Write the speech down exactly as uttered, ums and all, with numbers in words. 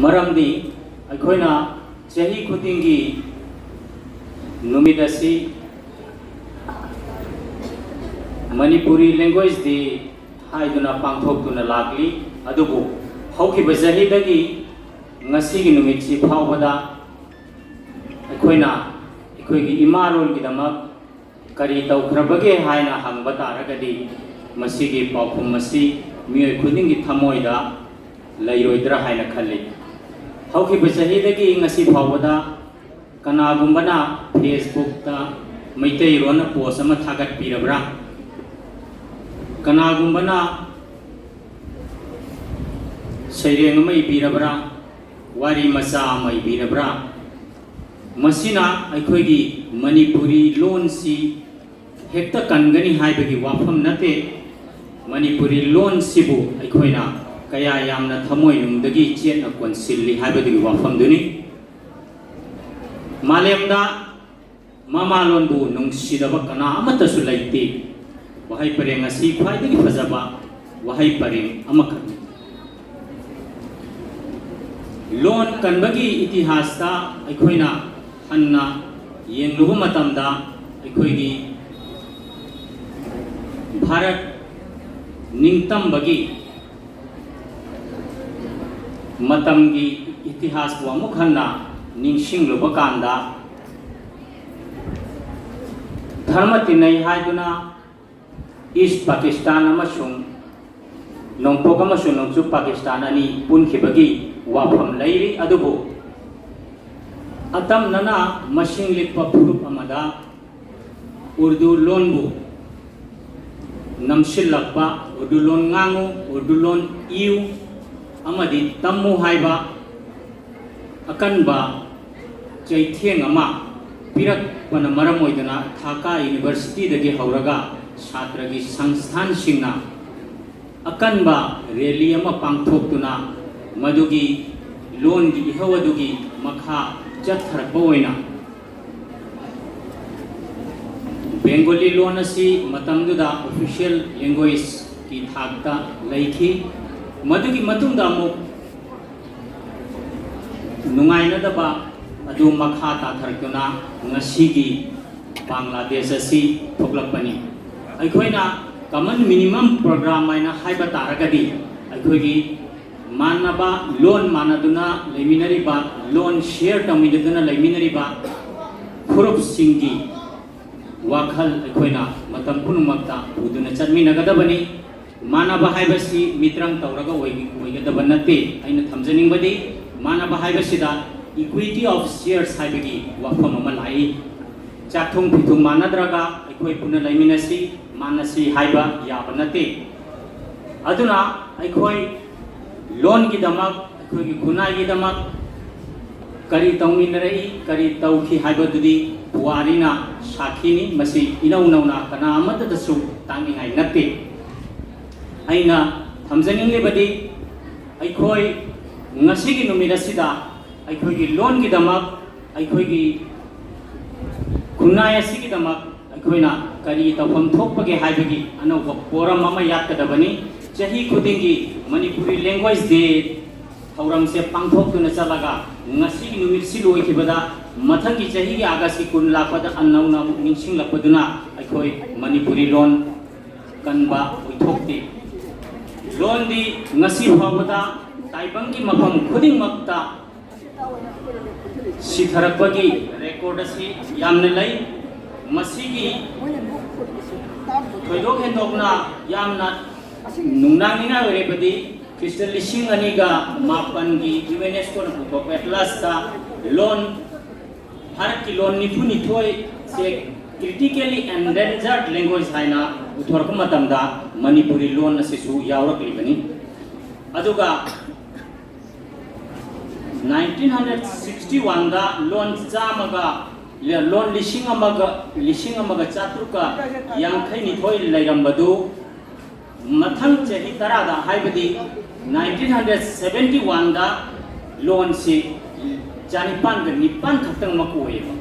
ꯃꯔꯝꯗꯤ ꯑꯩꯈꯣꯏꯅ ꯆꯍꯤ ꯈꯨꯗꯤꯡꯒꯤ ꯅꯨꯃꯤꯠ ꯑꯁꯤ Manipuri Language Day ꯍꯥꯏꯗꯨꯅ ꯄꯥꯡꯊꯣꯛꯇꯨꯅ ꯂꯥꯛꯂꯤ꯫ ꯑꯗꯨꯕꯨ ꯍꯧꯈꯤꯕ ꯆꯍꯤꯗꯒꯤ ꯉꯁꯤꯒꯤ ꯅꯨꯃꯤꯠꯁꯤ ꯐꯥꯎꯕꯗ ꯑꯩꯈꯣꯏꯅ ꯑꯩꯈꯣꯏꯒꯤ ꯏꯃꯥ ꯂꯣꯟꯒꯤꯗꯃꯛ ꯀꯔꯤ ꯇꯧꯈ꯭ꯔꯕꯒꯦ ꯍꯥꯏꯅ ꯍꯪꯕ ꯇꯥꯔꯒꯗꯤ, ꯃꯁꯤꯒꯤ ꯄꯥꯎꯈꯨꯝ ꯑꯁꯤ ꯃꯤꯑꯣꯏ ꯈꯨꯗꯤꯡꯒꯤ ꯊꯃꯣꯏꯗ ꯂꯩꯔꯣꯏꯗ꯭ꯔꯥ ꯍꯥꯏꯅ ꯈꯜꯂꯤ꯫ ꯍꯧꯈꯤꯕ ꯆꯍꯤꯗꯒꯤ ꯉꯁꯤ ꯐꯥꯎꯕꯗ ꯀꯅꯥꯒꯨꯝꯕꯅ Facebook-ꯇ ꯃꯩꯇꯩꯂꯣꯟꯅ post ꯑꯃ ꯊꯥꯒꯠꯄꯤꯔꯕ꯭ꯔꯥ? ꯀꯅꯥꯒꯨꯝꯕꯅ ꯁꯩꯔꯦꯡ ꯑꯃ ꯏꯕꯤꯔꯕ꯭ꯔꯥ? ꯋꯥꯔꯤ ꯃꯆꯥ ꯑꯃ ꯏꯕꯤꯔꯕ꯭ꯔꯥ? ꯃꯁꯤꯅ ꯑꯩꯈꯣꯏꯒꯤ ꯃꯅꯤꯄꯨꯔꯤ ꯂꯣꯟꯁꯤ ꯍꯦꯛꯇ ꯀꯟꯒꯅꯤ ꯍꯥꯏꯕꯒꯤ ꯋꯥꯐꯝ ꯅꯠꯇꯦ꯫ ꯃꯅꯤꯄꯨꯔꯤ ꯂꯣꯟꯁꯤꯕꯨ ꯑꯩꯈꯣꯏꯅ ꯀꯌꯥ ꯌꯥꯝꯅ ꯊꯃꯣꯏꯅꯨꯡꯗꯒꯤ ꯆꯦꯠꯅ ꯀꯣꯟꯁꯤꯜꯂꯤ ꯍꯥꯏꯕꯗꯨꯒꯤ ꯋꯥꯐꯝꯗꯨꯅꯤ꯫ ꯃꯥꯂꯦꯝꯗ ꯃꯃꯥꯂꯣꯟꯕꯨ ꯅꯨꯡꯁꯤꯗꯕ ꯀꯅꯥ ꯑꯃꯠꯇꯁꯨ ꯂꯩꯇꯦ꯫ ꯋꯥꯍꯩ ꯄꯔꯦꯡ ꯑꯁꯤ ꯈ꯭ꯋꯥꯏꯗꯒꯤ ꯐꯖꯕ ꯋꯥꯍꯩ ꯄꯔꯦꯡ ꯑꯃꯈꯛꯅꯤ꯫ ꯂꯣꯟ ꯀꯟꯕꯒꯤ ꯏꯇꯤꯍꯥꯁꯇ ꯑꯩꯈꯣꯏꯅ ꯍꯟꯅ ꯌꯦꯡꯂꯨꯕ ꯃꯇꯝꯗ, ꯑꯩꯈꯣꯏꯒꯤ ꯚꯥꯔꯠ ꯅꯤꯡꯇꯝꯕꯒꯤ ꯃꯇꯝꯒꯤ ꯏꯇꯤꯍꯥꯁꯄꯨ ꯑꯃꯨꯛ ꯍꯟꯅ ꯅꯤꯡꯁꯤꯡꯂꯨꯕ ꯀꯥꯟꯗ, ꯙꯔꯃ ꯇꯤꯟꯅꯩ ꯍꯥꯏꯗꯨꯅ ꯏꯁ ꯄꯥꯀꯤꯁꯇꯥꯟ ꯑꯃꯁꯨꯡ ꯅꯣꯡꯄꯣꯛ ꯑꯃꯁꯨꯡ ꯅꯣꯡꯆꯨꯞ ꯄꯥꯀꯤꯁꯇꯥꯟ ꯑꯅꯤ ꯄꯨꯟꯈꯤꯕꯒꯤ ꯋꯥꯐꯝ ꯂꯩꯔꯤ꯫ ꯑꯗꯨꯕꯨ ꯑꯇꯝꯅꯅ ꯃꯁꯤꯡ ꯂꯤꯛꯄ ꯐꯨꯔꯨꯞ ꯑꯃꯗ ꯎꯔꯗꯨ ꯂꯣꯟꯕꯨ ꯅꯝꯁꯤꯜꯂꯛꯄ, ꯎꯔꯗꯨ ꯂꯣꯟ ꯉꯥꯡꯉꯨ, ꯎꯔꯗꯨ ꯂꯣꯟ ꯏꯌꯨ ꯑꯃꯗꯤ ꯇꯝꯃꯨ ꯍꯥꯏꯕ ꯑꯀꯟꯕ ꯆꯩꯊꯦꯡ ꯑꯃ ꯄꯤꯔꯛꯄꯅ ꯃꯔꯝ ꯑꯣꯏꯗꯨꯅ ꯙꯥꯀꯥ ꯌꯨꯅꯤꯚꯔꯁꯤꯇꯤꯗꯒꯤ ꯍꯧꯔꯒ ꯁꯥꯇ꯭ꯔꯒꯤ ꯁꯪꯁꯊꯥꯟꯁꯤꯡꯅ ꯑꯀꯟꯕ rally ꯑꯃ ꯄꯥꯡꯊꯣꯛꯇꯨꯅ ꯃꯗꯨꯒꯤ ꯂꯣꯟꯒꯤ ꯏꯍꯧ ꯑꯗꯨꯒꯤ ꯃꯈꯥ ꯆꯠꯊꯔꯛꯄ ꯑꯣꯏꯅ Bengali ꯂꯣꯟ ꯑꯁꯤ ꯃꯇꯝꯗꯨꯗ official language-ꯀꯤ ꯊꯥꯛꯇ ꯂꯩꯈꯤ꯫ ꯃꯗꯨꯒꯤ ꯃꯇꯨꯡꯗ ꯑꯃꯨꯛ ꯅꯨꯡꯉꯥꯏꯅꯗꯕ ꯑꯗꯨ ꯃꯈꯥ ꯇꯥꯊꯔꯛꯇꯨꯅ ꯉꯁꯤꯒꯤ ꯕꯪꯒ꯭ꯂꯥꯗꯦꯁ ꯑꯁꯤ ꯊꯣꯛꯂꯛꯄꯅꯤ꯫ ꯑꯩꯈꯣꯏꯅ common minimum program ꯍꯥꯏꯅ ꯍꯥꯏꯕ ꯇꯥꯔꯒꯗꯤ, ꯑꯩꯈꯣꯏꯒꯤ ꯃꯥꯟꯅꯕ ꯂꯣꯟ ꯃꯥꯟꯅꯗꯨꯅ ꯂꯩꯃꯤꯟꯅꯔꯤꯕ, ꯂꯣꯟ share ꯇꯧꯃꯤꯟꯅꯗꯨꯅ ꯂꯩꯃꯤꯟꯅꯔꯤꯕ ꯐꯨꯔꯨꯞꯁꯤꯡꯒꯤ ꯋꯥꯈꯜ ꯑꯩꯈꯣꯏꯅ ꯃꯇꯝ ꯄꯨꯝꯅꯃꯛꯇ ꯄꯨꯗꯨꯅ ꯆꯠꯃꯤꯟꯅꯒꯗꯕꯅꯤ꯫ ꯃꯥꯟꯅꯕ ꯍꯥꯏꯕꯁꯤ ꯃꯤꯇ꯭ꯔꯪ ꯇꯧꯔꯒ ꯑꯣꯏ-, ꯑꯣꯏꯒꯗꯕ ꯅꯠꯇꯦ꯫ ꯑꯩꯅ ꯊꯝꯖꯅꯤꯡꯕꯗꯤ, ꯃꯥꯟꯅꯕ ꯍꯥꯏꯕꯁꯤꯗ equity of shares ꯍꯥꯏꯕꯒꯤ ꯋꯥꯐꯝ ꯑꯃ ꯂꯥꯛꯏ꯫ ꯆꯥꯛꯊꯨꯡ ꯐꯤꯊꯨꯡ ꯃꯥꯟꯅꯗ꯭ꯔꯒ ꯑꯩꯈꯣꯏ ꯄꯨꯟꯅ ꯂꯩꯃꯤꯟꯅꯁꯤ, ꯃꯥꯟꯅꯁꯤ ꯍꯥꯏꯕ ꯌꯥꯕ ꯅꯠꯇꯦ꯫ ꯑꯗꯨꯅ ꯑꯩꯈꯣꯏ ꯂꯣꯟꯒꯤꯗꯃꯛ, ꯑꯩꯈꯣꯏꯒꯤ ꯈꯨꯟꯅꯥꯏꯒꯤꯗꯃꯛ ꯀꯔꯤ ꯇꯧꯃꯤꯟꯅꯔꯛꯏ, ꯀꯔꯤ ꯇꯧꯈꯤ ꯍꯥꯏꯕꯗꯨꯗꯤ ꯄꯨꯋꯥꯔꯤꯅ ꯁꯥꯈꯤꯅꯤ꯫ ꯃꯁꯤ ꯏꯅꯧ ꯅꯧꯅ ꯀꯅꯥ ꯑꯃꯠꯇꯗꯁꯨ ꯇꯥꯛꯅꯤꯡꯉꯥꯏ ꯅꯠꯇꯦ꯫ ꯑꯩꯅ ꯊꯝꯖꯅꯤꯡꯂꯤꯕꯗꯤ, ꯑꯩꯈꯣꯏ ꯉꯁꯤꯒꯤ ꯅꯨꯃꯤꯠ ꯑꯁꯤꯗ ꯑꯩꯈꯣꯏꯒꯤ ꯂꯣꯟꯒꯤꯗꯃꯛ, ꯑꯩꯈꯣꯏꯒꯤ ꯈꯨꯟꯅꯥꯏ ꯑꯁꯤꯒꯤꯗꯃꯛ ꯑꯩꯈꯣꯏꯅ ꯀꯔꯤ ꯇꯧꯐꯝ ꯊꯣꯛꯄꯒꯦ ꯍꯥꯏꯕꯒꯤ ꯑꯅꯧꯕ ꯄꯣꯔꯝ ꯑꯃ ꯌꯥꯠꯀꯗꯕꯅꯤ꯫ ꯆꯍꯤ ꯈꯨꯗꯤꯡꯒꯤ ꯃꯅꯤꯄꯨꯔꯤ language day ꯊꯧꯔꯝꯁꯦ ꯄꯥꯡꯊꯣꯛꯇꯨꯅ ꯆꯠꯂꯒ, ꯉꯁꯤꯒꯤ ꯅꯨꯃꯤꯠꯁꯤ ꯂꯣꯏꯈꯤꯕꯗ ꯃꯊꯪꯒꯤ ꯆꯍꯤꯒꯤ ꯑꯥꯒꯁꯀꯤ ꯀꯨꯟ ꯂꯥꯛꯄꯗ ꯑꯅꯧꯅ ꯑꯃꯨꯛ ꯅꯤꯡꯁꯤꯡꯂꯛꯄꯗꯨꯅ ꯑꯩꯈꯣꯏ ꯃꯅꯤꯄꯨꯔꯤ ꯂꯣꯟ ꯀꯟꯕ ꯑꯣꯏꯊꯣꯛꯇꯦ꯫ ꯂꯣꯟꯗꯤ ꯉꯁꯤ ꯐꯥꯎꯕꯗ ꯇꯥꯏꯕꯪꯒꯤ ꯃꯐꯝ ꯈꯨꯗꯤꯡꯃꯛꯇ ꯁꯤꯊꯔꯛꯄꯒꯤ record ꯑꯁꯤ ꯌꯥꯝꯅ ꯂꯩ꯫ ꯃꯁꯤꯒꯤ ꯊꯣꯏꯗꯣꯛ ꯍꯦꯟꯗꯣꯛꯅ ꯌꯥꯝꯅ ꯅꯨꯡꯅꯥꯡꯅꯤꯡꯉꯥꯏ ꯑꯣꯏꯔꯤꯕꯗꯤ, ꯈ꯭ꯔꯤꯁꯇ ꯂꯤꯁꯤꯡ ꯑꯅꯤꯒ ꯃꯥꯄꯟꯒꯤ ꯌꯨ ꯑꯦꯟ ꯑꯦꯁ ꯀꯣꯅ ꯄꯨꯊꯣꯛꯄ atlas ꯇ ꯂꯣꯟ, ꯚꯥꯔꯠꯀꯤ ꯂꯣꯟ ꯅꯤꯐꯨ ꯅꯤꯊꯣꯏꯁꯦ critically endangered language ꯍꯥꯏꯅ ꯄꯨꯊꯣꯔꯛꯄ ꯃꯇꯝꯗ ꯃꯅꯤꯄꯨꯔꯤ ꯂꯣꯟ ꯑꯁꯤꯁꯨ ꯌꯥꯎꯔꯛꯂꯤꯕꯅꯤ꯫ ꯑꯗꯨꯒ nineteen hundred sixty one ꯗ ꯂꯣꯟ ꯆꯥꯝꯃꯒ, ꯂꯣꯟ ꯂꯤꯁꯤꯡ ꯑꯃꯒ, ꯂꯤꯁꯤꯡ ꯑꯃꯒ ꯆꯥꯇ꯭ꯔꯨꯛꯀ ꯌꯥꯡꯈꯩ ꯅꯤꯊꯣꯏ ꯂꯩꯔꯝꯕꯗꯨ, ꯃꯊꯪ ꯆꯍꯤ ꯇꯔꯥꯗ, ꯍꯥꯏꯕꯗꯤ nineteen hundred seventy one ꯗ ꯂꯣꯟꯁꯤ ꯆꯅꯤꯄꯥꯟꯒ ꯅꯤꯄꯥꯟ ꯈꯛꯇꯪꯃꯛ ꯑꯣꯏꯌꯦꯕ꯫